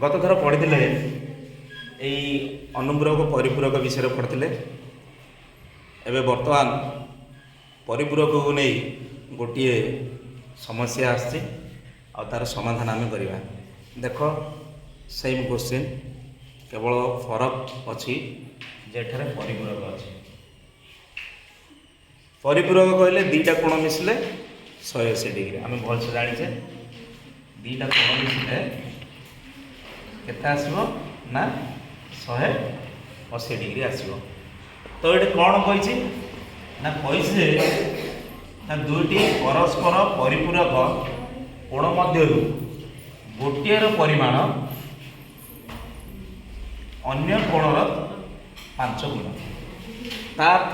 ଗତ ଥର ପଢ଼ିଥିଲେ, ଏଇ ଅନୁପୂରକ ପରିପୂରକ ବିଷୟରେ ପଢ଼ିଥିଲେ। ଏବେ ବର୍ତ୍ତମାନ ପରିପୂରକକୁ ନେଇ ଗୋଟିଏ ସମସ୍ୟା ଆସିଛି ଆଉ ତା'ର ସମାଧାନ ଆମେ କରିବା। ଦେଖ, ସେମ୍ କୋଶ୍ଚିନ୍, କେବଳ ଫରକ ଅଛି ଯେ ଏଠାରେ ପରିପୂରକ ଅଛି। ପରିପୂରକ କହିଲେ ଦୁଇଟା କୋଣ ମିଶିଲେ 180 ଡିଗ୍ରୀ। ଆମେ ଭଲସେ ଜାଣିଛେ, ଦୁଇଟା କୋଣ ମିଶିଲେ କେତେ ଆସିବ ନା 180 ଡିଗ୍ରୀ ଆସିବ। ତ ଏଠି କ'ଣ କହିଛି ନା, କହିଛି ଯେ ନା ଦୁଇଟି ପରସ୍ପର ପରିପୂରକ କୋଣ ମଧ୍ୟରୁ ଗୋଟିଏର ପରିମାଣ ଅନ୍ୟ କୋଣର 5 ଗୁଣ। ତା ଅର୍ଥ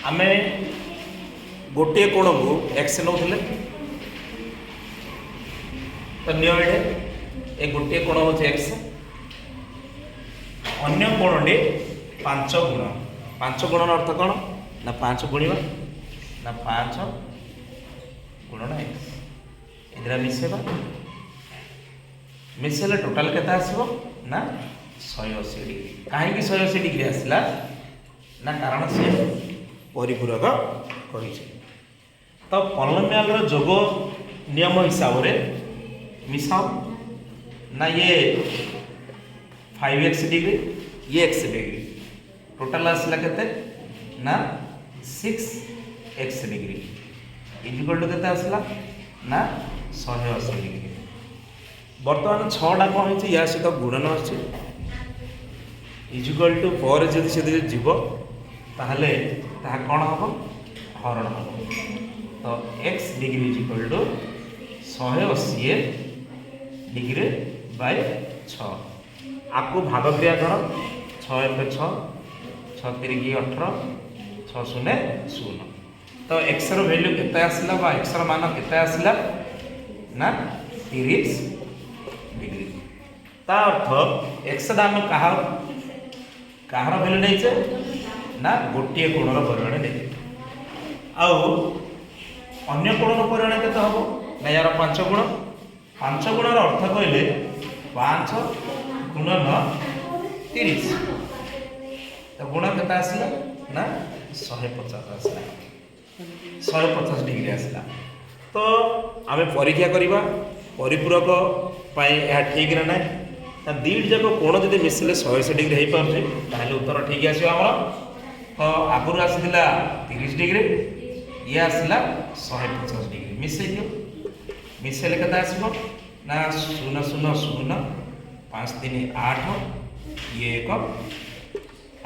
ଆମେ ଗୋଟିଏ କୋଣକୁ ଏକ୍ସ ନେଉଥିଲେ। ତ ନିଅ, ଏଠି ଏ ଗୋଟିଏ କୋଣ ହେଉଛି ଏକ୍ସ, ଅନ୍ୟ କୋଣଟି 5 ଗୁଣ। 5 ଗୁଣର ଅର୍ଥ କ'ଣ ନା 5 ଗୁଣିବା ନା 5 ଗୁଣନ ଏକ୍ସ। ଏଥିରେ ମିଶେଇବା, ମିଶେଇଲେ ଟୋଟାଲ କେତେ ଆସିବ ନା 180 ଡିଗ୍ରୀ। କାହିଁକି 180 ଡିଗ୍ରୀ ଆସିଲା ନା କାରଣ ସିଏ ପରିପୂରକ କହିଛି। ତ ପଲିନୋମିଆଲର ଯୋଗ ନିୟମ ହିସାବରେ ମିଶାଅ ନା ଇଏ 5 ଏକ୍ସ ଡିଗ୍ରୀ, ଇଏ ଏକ୍ସ ଡିଗ୍ରୀ, ଟୋଟାଲ ଆସିଲା କେତେ ନା 6 ଏକ୍ସ ଡିଗ୍ରୀ ଇଜୁକାଲ ଟୁ କେତେ ଆସିଲା ନା 180 ଡିଗ୍ରୀ। ବର୍ତ୍ତମାନ ଛଅଟା କ'ଣ ହେଇଛି? ୟା ସହିତ ଗୁଣନ ଅଛି। ଇଜୁକାଲ ଟୁ ପରେ ଯଦି ସେଥିରେ ଯିବ, ତାହେଲେ ତାହା କ'ଣ ହେବ? ହରଣ ହେବ। ତ x degree equal to 180 degree by 6। ଆକୁ ଭାଗ କ୍ରିୟା କର। 6 ଏକ 6, 6 ତିରିକି 18, 6 0 0। ତ ଏକ୍ସର ଭ୍ୟାଲ୍ୟୁ କେତେ ଆସିଲା ବା ଏକ୍ସର ମାନ କେତେ ଆସିଲା ନା 30 ଡିଗ୍ରୀ। ତା ଅର୍ଥ ଏକ୍ସଟା ଆମେ କାହାର ଭ୍ୟାଲ୍ୟୁ ନେଇଛେ ନା ଗୋଟିଏ କୋଣର ପରିମାଣ ନେଇଛେ। ଆଉ ଅନ୍ୟ କୋଣର ପରିମାଣ କେତେ ହେବ ନା ୟାର 5 ଗୁଣ। 5 ଗୁଣର ଅର୍ଥ କହିଲେ 5 ଗୁଣନ 30। ତ ଗୁଣ କେତେ ଆସିଲା ନା 150 ଆସିଲା, 150 ଡିଗ୍ରୀ ଆସିଲା। ତ ଆମେ ପରୀକ୍ଷା କରିବା, ପରିପୂରକ ପାଇଁ ଏହା ଠିକ୍ ନା ନାହିଁ। ନା ଦୁଇଟି ଯାକ କୋଣ ଯଦି ମିଶିଲେ 180 ଡିଗ୍ରୀ ହେଇପାରୁଛି, ତାହେଲେ ଉତ୍ତର ଠିକ୍ ଆସିବ ଆମର। ତ ଆଗରୁ ଆସିଥିଲା 30 ଡିଗ୍ରୀ, ଇଏ ଆସିଲା 150 ଡିଗ୍ରୀ। ମିଶେଇ ଦିଅ। ମିଶେଇଲେ କେତେ ଆସିବ ନା 0 0 0, 5 3 8, ଇଏ 1,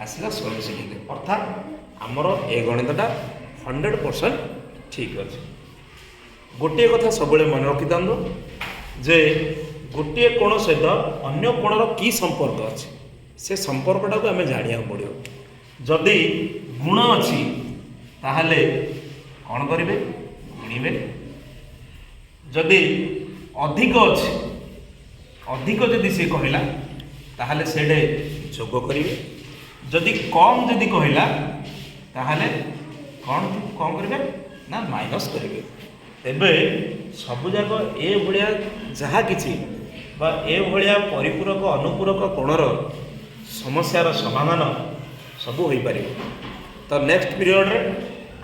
ଆସିଲା 180 ଡିଗ୍ରୀ। ଅର୍ଥାତ୍ ଆମର ଏ ଗଣିତଟା 100% ଠିକ୍ ଅଛି। ଗୋଟିଏ କଥା ସବୁବେଳେ ମନେ ରଖିଥାନ୍ତୁ ଯେ ଗୋଟିଏ କୋଣ ସହିତ ଅନ୍ୟ କୋଣର କି ସମ୍ପର୍କ ଅଛି, ସେ ସମ୍ପର୍କଟାକୁ ଆମେ ଜାଣିବାକୁ ପଡ଼ିବ। ଯଦି ଗୁଣ ଅଛି, ତାହେଲେ କ'ଣ କରିବେ? ଗୁଣିବେ। ଯଦି ଅଧିକ ଅଛି, ଅଧିକ ଯଦି ସେ କହିଲା, ତାହେଲେ ସେଇଠି ଯୋଗ କରିବେ। ଯଦି କମ୍ ଯଦି କହିଲା, ତାହେଲେ କ'ଣ କରିବେ ନା ମାଇନସ୍ କରିବେ। ତେବେ ସବୁଯାକ ଏଭଳିଆ ଯାହା କିଛି ବା ଏଭଳିଆ ପରିପୂରକ ଅନୁପୂରକ କୋଣର ସମସ୍ୟାର ସମାଧାନ ସବୁ ହୋଇପାରିବ। ତ ନେକ୍ସଟ ପିରିୟଡ଼ରେ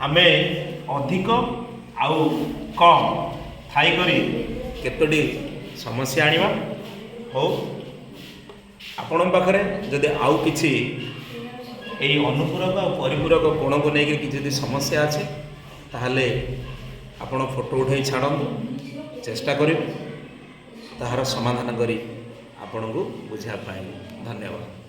ଆମେ ଅଧିକ ଆଉ କମ୍ ଥାଇକରି କେତୋଟି ସମସ୍ୟା ଆଣିବା। ହଉ, ଆପଣଙ୍କ ପାଖରେ ଯଦି ଆଉ କିଛି ଏଇ ଅନୁପୂରକ ଆଉ ପରିପୂରକ କୋଣକୁ ନେଇକି କିଛି ଯଦି ସମସ୍ୟା ଅଛି, ତାହେଲେ ଆପଣ ଫଟୋ ଉଠାଇ ଛାଡ଼ନ୍ତୁ। ଚେଷ୍ଟା କରିବି ତାହାର ସମାଧାନ କରି ଆପଣଙ୍କୁ ବୁଝାଇବା ପାଇଁ। ଧନ୍ୟବାଦ।